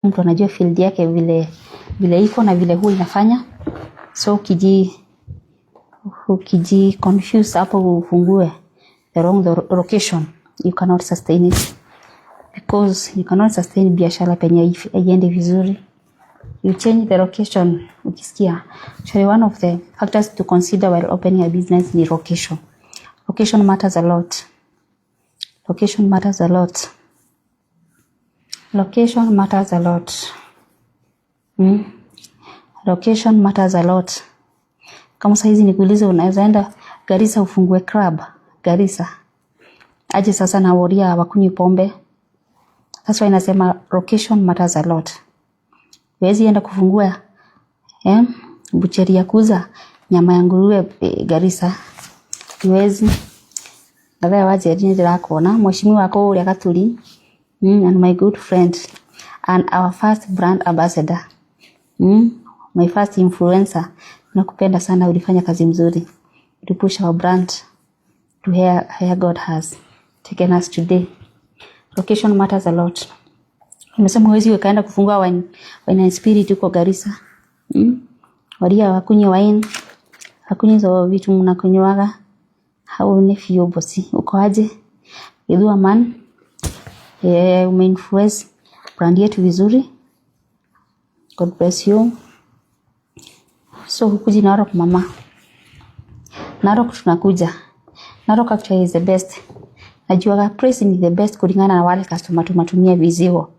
Mtu anajua field yake vile vile iko na vile huwa inafanya. So ukiji confuse hapo ufungue the wrong location, you cannot sustain it because you cannot sustain biashara penye haiendi vizuri. You change the location ukisikia. Actually, one of the factors to consider while opening a business ni location. Location matters a lot. Location matters a lot. Location matters a lot. Location matters a lot. Kama saizi nikuulize, unaweza enda Garissa ufungue club Garissa aje sasa na woria hawakunywi pombe? That's why nasema location matters a lot. Huwezi enda kufungua butchery ya kuuza nyama ya nguruwe Garissa. Huwezi. Gathaa wa Njeri nĩ ndĩrakuona, mheshimiwa kũrĩa Gaturi, and my good friend and our first brand ambassador, my first influencer. Nakupenda sana, ulifanya kazi mzuri to push our brand to where God has taken us today. Location matters a lot. Nimesema huwezi ukaenda kufungua wine and spirit huko Garissa. Waria wakunywe wine, hakunywi hizo vitu mnakunywaga. Hau ni biũ bosi. Uko aje? Githua man. Umeinfluence brand yetu vizuri. God bless you. So hukuji Narok, mama? Narok tunakuja. Narok actually is the best. Najua place ni the best kulingana na wale customer tunatumia mizigo.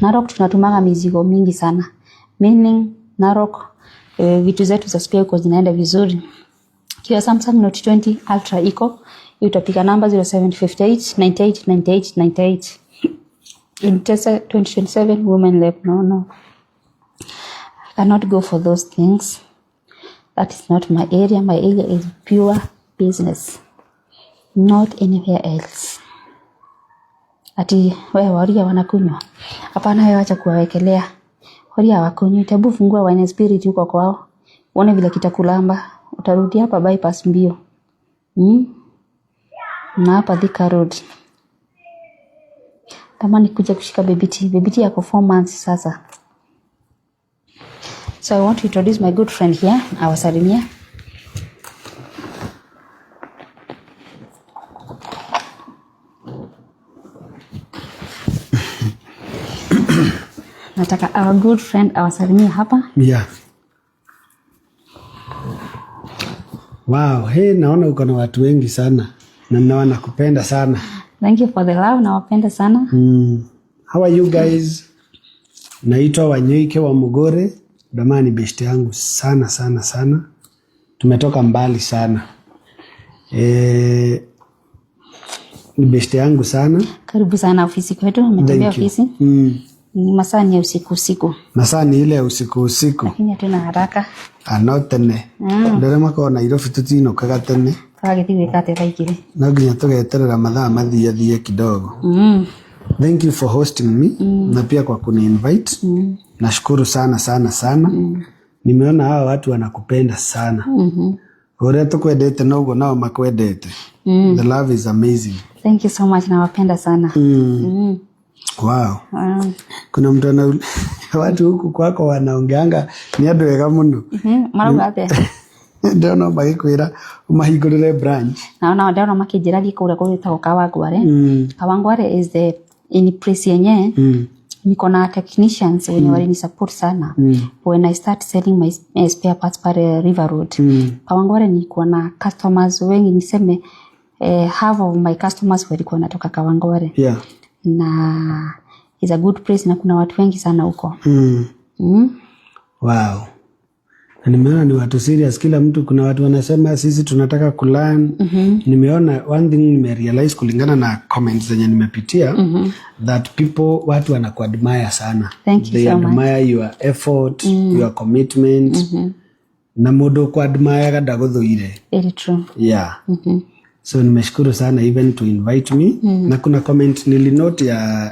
Narok tunatumaga mizigo mingi sana. Meaning Narok vitu zetu za spare huko zinaenda vizuri. Kiwa Samsung Note 20 Ultra iko, utapiga namba 0758 98 98 98. In Tesa 2027 women lab. No. I cannot go for those things. That is not my area. My area is pure business. Not anywhere else. Ati wewe waria wanakunywa? Hapana, wewe acha kuwawekelea. Waria hawakunywi. Hebu fungua wine spirit huko kwao. Uone vile kitakulamba. Utarudi hapa bypass mbio. Na hapa Thika Road. Tamani kuja kushika baby T. Baby T yako 4 months sasa. So I want to introduce my good friend here, awasalimia. Nataka our good friend awasalimie hapa. Yeah. Wow, hey, naona uko na watu wengi sana na na wanakupenda sana. Thank you for the love, nawapenda sana. How are you guys? Naitwa Wanyoike wa Mugore. Damaa ni beshte yangu sana sana sana. Tumetoka mbali sana. Ni beshte yangu sana. Karibu sana ofisi kwetu, umetembea Thank you. ofisi. Ni masaa ni ya usiku usiku. Masaa ni ile ya usiku usiku. Lakini hatuna haraka. Ano tene. Ndere makoragwo Nairobi tutiinũkaga tene. Twagĩthiĩ gwĩka atĩa thaa igĩrĩ? No nginya tũgeterera mathaa mathiathie kidogo. Thank you for hosting me na pia kwa kuni-invite. Nashukuru sana sana sana. Nimeona hawa watu wanakupenda sana. Ũrĩa tukwendete noguo nao makwendete. The love is amazing. Thank you so much, nawapenda sana. Wow. Kuna mtu ana watu huku kwako wanaongeanga ni andũ ega mũno. Marauga atĩa? Ndĩrona magĩkwĩra ũmahingũrĩre branch. Naona ndĩrona makĩnjĩra thiĩ kũrĩa gwĩtagwo Kawangware. Kawangware is the in place yenye niko na technicians wenye walinisupport sana when I start selling my spare parts pale River Road. Kawangware nilikuwa na customers wengi, niseme half of my customers walikuwa wanatoka Kawangware. Na is a good place na kuna watu wengi sana huko. Wow. Na nimeona ni watu serious, kila mtu. Kuna watu wanasema sisi tunataka kulearn. Nimeona one thing nimerealize kulingana na comments zenye nimepitia that people, watu wanakuadmire sana. Thank you They so much. Admire your effort, your commitment, na mundu kuadmire ndaguthuire. Very true. Yeah. So nimeshukuru sana even to invite me. Na kuna comment nilinote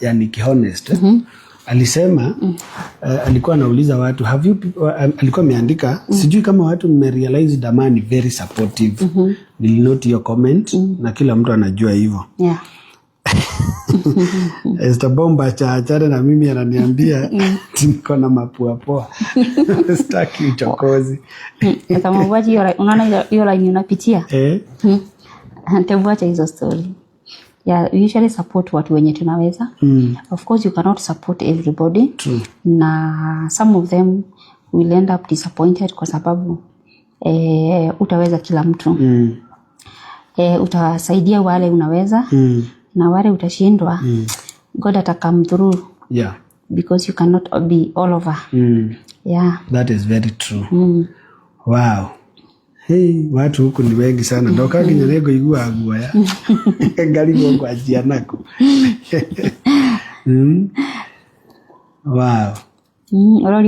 ya Nikki Honest, eh? Alisema alikuwa anauliza watu have you alikuwa ameandika, "Sijui kama watu mmerealize Dama ni very supportive." Nilinote hiyo comment na kila mtu anajua hivyo. Esther Bomba chaachane na mimi, ananiambia ati niko na mapua poa. Sitaki uchokozi. Atamwaji hiyo, unaona hiyo line unapitia. Eh? Tebuacha hizo story. Yeah, we usually support watu wenye tunaweza. Of course you cannot support everybody. True. Na some of them will end up disappointed kwa sababu utaweza kila mtu. Utasaidia wale unaweza na wale utashindwa. God ata come through because you cannot be all over. Yeah. That is very true. Wow. Hey, watu huku ni wengi sana, ndoka nginya nĩ ngũigua guoya, ngarigwo ngwanjia naku. Wow.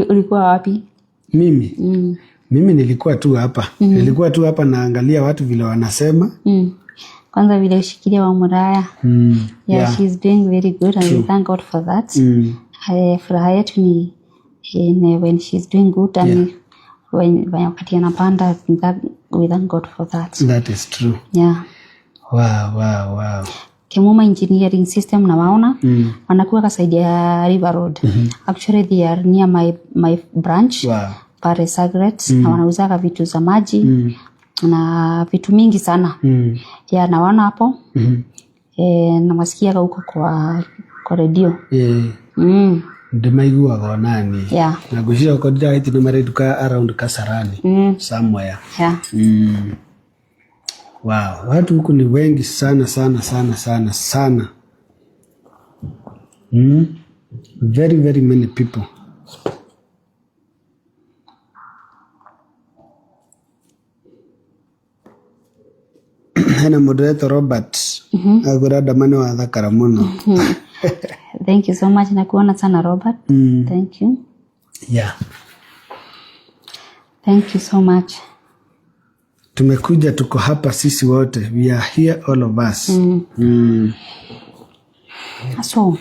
Ulikuwa wapi? Mimi mimi nilikuwa tu hapa, nilikuwa tu hapa naangalia watu vile wanasema. Kwanza vile ushikilia wa Muraya. Yeah, she's doing very good and we thank God for that. Furaha yetu ni when she's doing good and when wakati anapanda, we thank God for that. That is true. Yeah. Wow. Kimuma Engineering System nawaona wanakuwa kasaidia River Road. Actually they are near my branch pale Sagret na wanauzaga vitu za maji na vitu mingi sana. Yeah, nawaona hapo. Nawasikiaga huko kwa redio. Ndĩmaiguaga onani. Na ngwĩciria okorwo ndĩrahĩtia nĩ marenduka around Kasarani somewhere. Wow, watu huku ni wengi sana sana sana sana sana. Very very many people. Hena mũndũ wetwo Robert agwĩra Ndama nĩ wathakara mũno. Thank you so much, nakuona sana Robert. Thank you. Thank you so much. Tumekuja, tuko hapa sisi wote. We are here, all of us. So,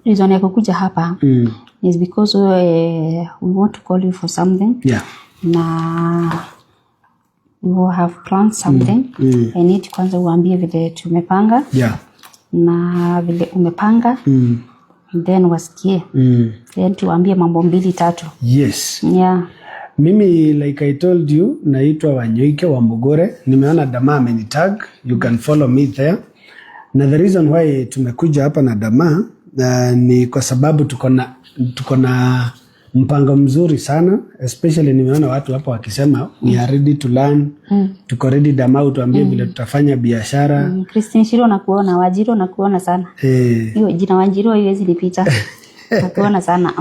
reason ya kukuja hapa is because we want to call you for something. Na we have planned something. I need kwanza uambie vile tumepanga na vile umepanga, then wasikie. Then tuambie mambo mbili tatu. Yes. Yeah. Mimi, like I told you, naitwa Wanyoike wa Mugore. Nimeona Dama amenitag. You can follow me there. Na the reason why tumekuja hapa na Dama ni kwa sababu tuko na mpango mzuri sana, especially nimeona watu hapa wakisema we are ready to learn. Tuko ready, Dama, utuambie vile tutafanya biashara. Christine Shiro nakuona, Wajiro nakuona sana. Hiyo jina Wanjiro haiwezi nipita. Nakuona sana.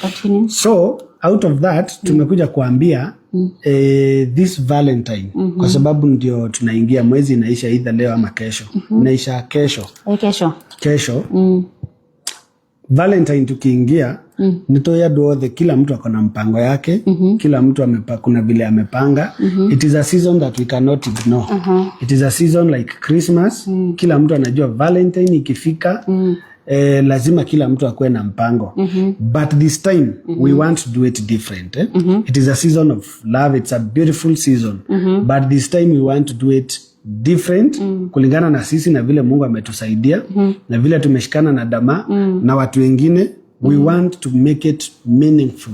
Continue. So out of that tumekuja kuambia this Valentine, kwa sababu ndio tunaingia mwezi, inaisha either leo ama kesho. Inaisha kesho. Kesho. Kesho. Valentine tukiingia, nitoe andũ othe, kila mtu ako na mpango yake. Kila mtu kuna vile amepanga. It is a season that we cannot ignore. It is a season like Christmas. Kila mtu anajua Valentine ikifika, lazima kila mtu akuwe na mpango. But this time we want to do it different, eh? It is a season of love, it's a beautiful season, but this time we want to do it different kulingana na sisi na vile Mungu ametusaidia na vile tumeshikana na Dama na watu wengine. We want to make it meaningful.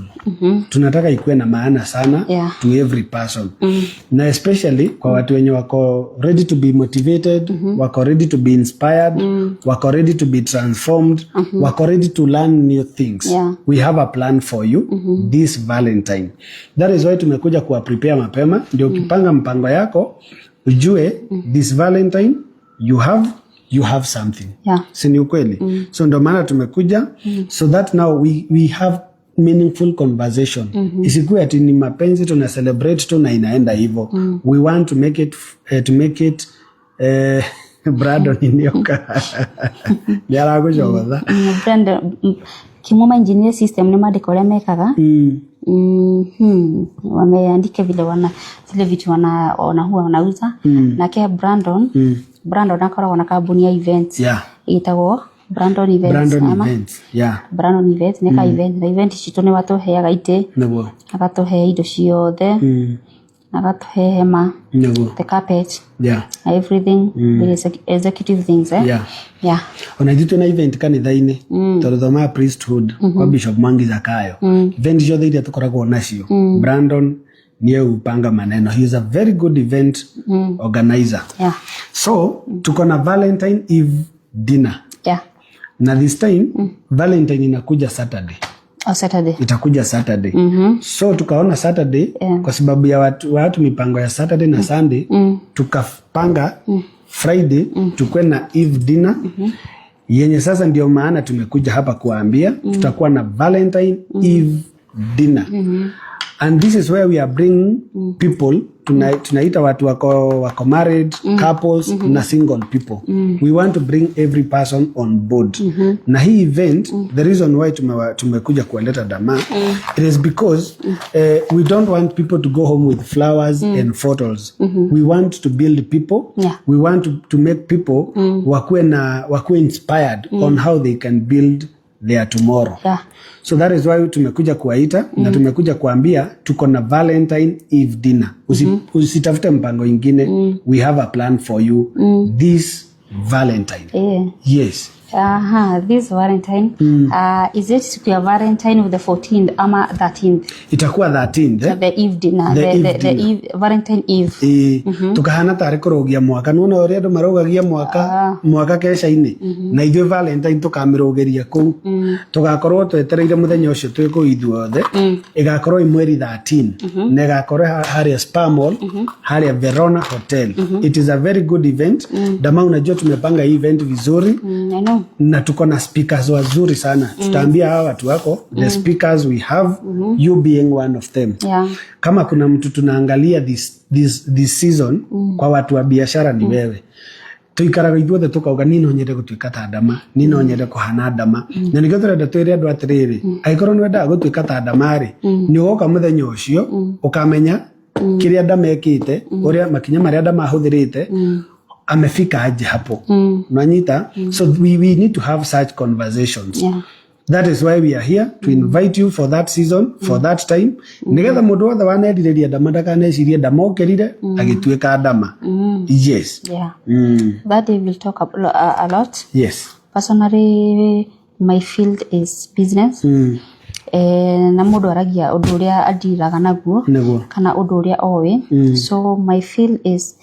Tunataka ikuwe na maana sana to every person, na especially kwa watu wenye wako ready to be motivated, wako ready to be inspired, wako ready to be transformed, wako ready to learn new things. We have a plan for you this Valentine. That is why tumekuja kuwa prepare mapema, ndio ukipanga mpango yako ujue this Valentine you have something. Si ni ukweli? So ndo maana tumekuja, so that now we have meaningful conversation. Isikuwe ati ni mapenzi tuna celebrate tu na inaenda hivyo. We want to make it Brandon nioka nĩaragũcogotha. Brandon, Kimuma Engineer System nĩ mandĩko ũrĩa mekaga. Wameandika vile wana zile vitu wana huwa wanauza. Nake Brandon akoragwo na kambuni ya events ĩtagwo Brandon Events. Brandon ama? Events, yeah. Brandon Events nĩ ka event, na event citũ nĩ watũheaga itĩ, nĩguo agatũhe indo ciothe. Na agatuhe hema, the carpet, everything, the executive things, eh? Yeah. Yeah. Ona ithuĩ twĩna event kanitha-inĩ, tondũ thomaga priesthood kwa Bishop Mwangi Zakayo. Event ciothe iria tũkoragwo nacio, Brandon niye upanga maneno. He is a very good event organizer. So tuko na Valentine Eve dinner, na this time Valentine inakuja Saturday. Oh, Saturday. Itakuja Saturday. So tukaona Saturday, kwa sababu ya watu mipango ya Saturday na Sunday, tukapanga Friday tukue na Eve dinner, yenye sasa ndio maana tumekuja hapa kuwaambia tutakuwa na Valentine Eve dinner, and this is where we are bringing people. Tunaita watu wako married couples na single people. We want to bring every person on board. Na hii event, the reason why tumekuja kuwaleta Dama, it is because we don't want people to go home with flowers and photos. We want to build people. We want to make people wakuwe inspired on how they can build their tomorrow. So that is why tumekuja kuwaita na tumekuja kuambia tuko na Valentine Eve dinner. Usitafute mpango ingine. We have a plan for you this Valentine. Yes. Aha, this Valentine. Is it siku ya Valentine with the 14th ama 13th? Itakuwa 13th, eh? The Eve dinner. The Eve The dinner. Eve, Valentine Eve. Ĩĩ, tukahana tarĩ kũrũgia mwaka. Nĩwona ũrĩa andũ marũgagia mwaka mwaka keca-inĩ, na ithuĩ Valentine tũkamĩrũgĩria kũu. Tũgakorwo twetereire mũthenya ũcio twĩ kũu ithuothe. Ĩgakorwo ĩ mweri 13 na ĩgakorwo harĩa Spa Mall, harĩa Verona Hotel. It is a very good event. Dama, unajua tumepanga hii event vizuri. I know. Na tuko na speakers wazuri sana. Tutaambia hawa watu wako the speakers we have, you being one of them. Kama kuna mtu tunaangalia this season kwa watu wa biashara, ni wewe. Tuikaraga ithuothe tukauga, "Niĩ no nyende gũtuĩka ta Ndama, niĩ no nyende kũhana Ndama." Na nĩkĩo tũrenda twĩre andũ atĩrĩrĩ, angĩkorwo nĩ wendaga gũtuĩka ta Ndama rĩ, nĩ ũgoka mũthenya ũcio ũkamenya kĩrĩa Ndama ekĩte, ũrĩa makinya marĩa Ndama ahũthĩrĩte, amefika aje hapo. Unanyita? So we need to have such conversations. That is why we are here to invite you for that season, for that time, nigetha mundu wothe wanerirĩria Ndama ndakanecirie Ndama okĩrire agĩtuĩka Ndama. Yes. That day we'll talk a lot. Personally, my field is business. Na mũndũ aragia ũndũ ũrĩa andiraga naguo kana ũndũ ũrĩa oĩ. So my field is